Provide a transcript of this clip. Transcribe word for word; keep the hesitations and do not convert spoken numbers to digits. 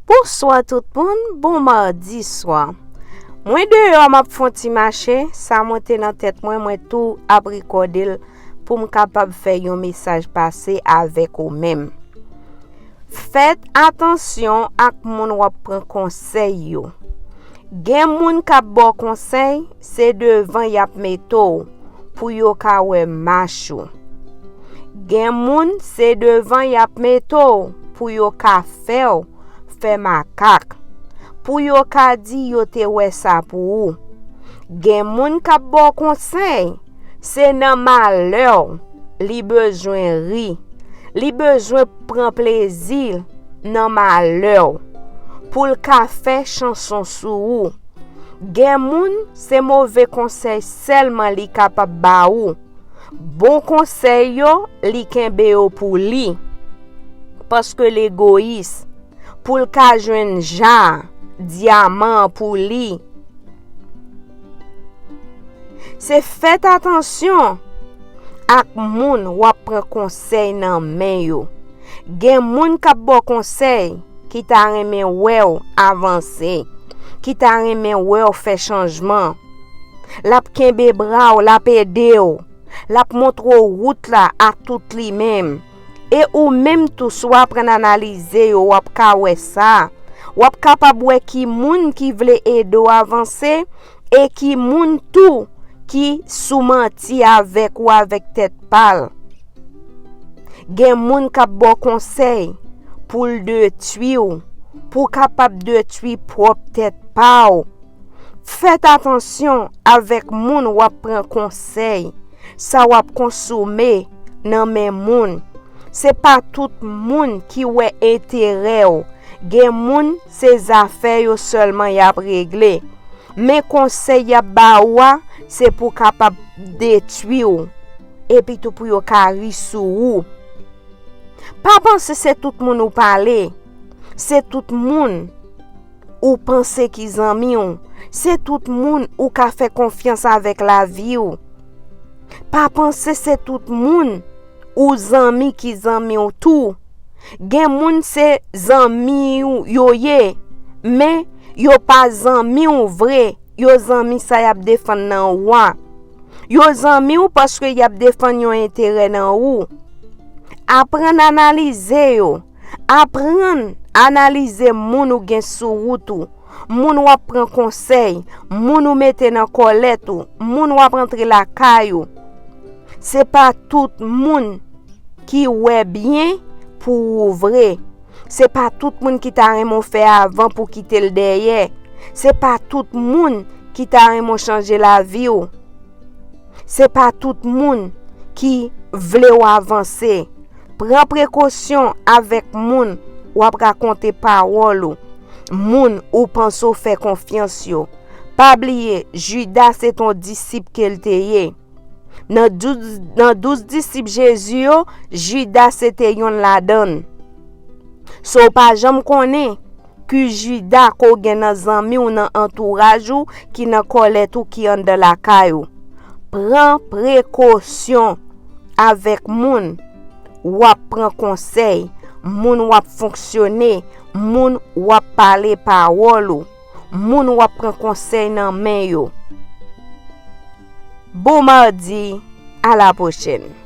Bonswa tout moun, bon madi swa. Mwen deyò m ap fè yon ti mache, sa monte nan tèt mwen, mwen tou ap rekòde l pou m kapab fè yon mesaj pase avèk ou menm. Fèt atansyon ak moun w ap pran konsèy yo. Gen moun k ap ba w konsèy, se devan y ap mete w pou yo ka wè mach ou. Gen moun, se devan y ap mete w pou yo ka fè w fè makak, pou yo ka di yo te wè sa pou ou. Gen moun k ap ba w konsèy, se nan malè w li bezwen ri, li bezwen pran plezi nan malè w, pou l ka fè chanson sou ou. Gen moun, se move konsèy sèlman li kapab ba ou. Bon konsèy yo, li kenbe yo pou li, paske l egoyis, pou l ka jwenn ja, dyaman an pou li. Se fèt atansyon ak moun w ap pran konsèy nan men yo. Gen moun k ap ba w konsèy ki ta renmen wè w avanse, ki ta renmen wè w fè chanjman. L ap kenbe bra w, l ap ede w, l ap montre w wout la ak tout li menm. E ou menm tou, si w aprann analize yo, w ap ka wè sa. W ap kapab wè ki moun ki vle ede w avanse e ki moun tou ki sou manti avèk ou avèk tèt pa l. Gen moun k ap ba w konsèy pou l detwi w, pou w kapab detwi pwòp tèt pa w. Fèt atansyon avèk moun w ap pran konsèy, sa w ap konsome nan men moun. Se pa tout moun ki wè enterè w. Gen moun, se zafè yo sèlman y ap regle. Men konsèy y ap ba ou a, se pou kapab detwi w, epi tou pou yo ka ri sou ou. Pa panse se tout moun ou pale, se tout moun ou panse ki zanmi w, se tout moun ou ka fè konfyans avèk lavi w. Pa panse se tout moun ou zanmi ki zanmi w tou. Gen moun se zanmi w yo ye, men yo pa zanmi w vre. Yo zanmi sa y ap defann nan ou a. Yo zanmi w paske y ap defann yon enterè nan ou. Aprann analize yo. Aprann analize moun ou gen sou wout ou, moun w ap pran konsèy, moun ou mete nan kòlèt ou, moun w ap antre lakay ou. Se pa tout moun ki wè byen pou ou vre. Se pa tout moun ki ta renmen w fè avan pou kite l dèyè. Se pa tout moun ki ta renmen w chanje lavi w. Se pa tout moun ki vle w avanse. Pran prekosyon avèk moun w ap rakonte pawòl ou, moun ou panse w fè konfyans yo. Pa bliye, Jida se t on disip ke l te ye. Nan douz, nan douz disip Jezi yo, Jida se te yonn ladan l. So, w pa janm konnen ki Jida ke w gen nan zanmi w, nan antouraj ou, ki nan kòlèt ou, ki anndan lakay ou. Pran prekosyon avèk moun w ap pran konsèy, moun w ap fonksyone, moun w ap pale pawòl ou, moun w ap pran konsèy nan men yo. Bon madi, a la pwochèn.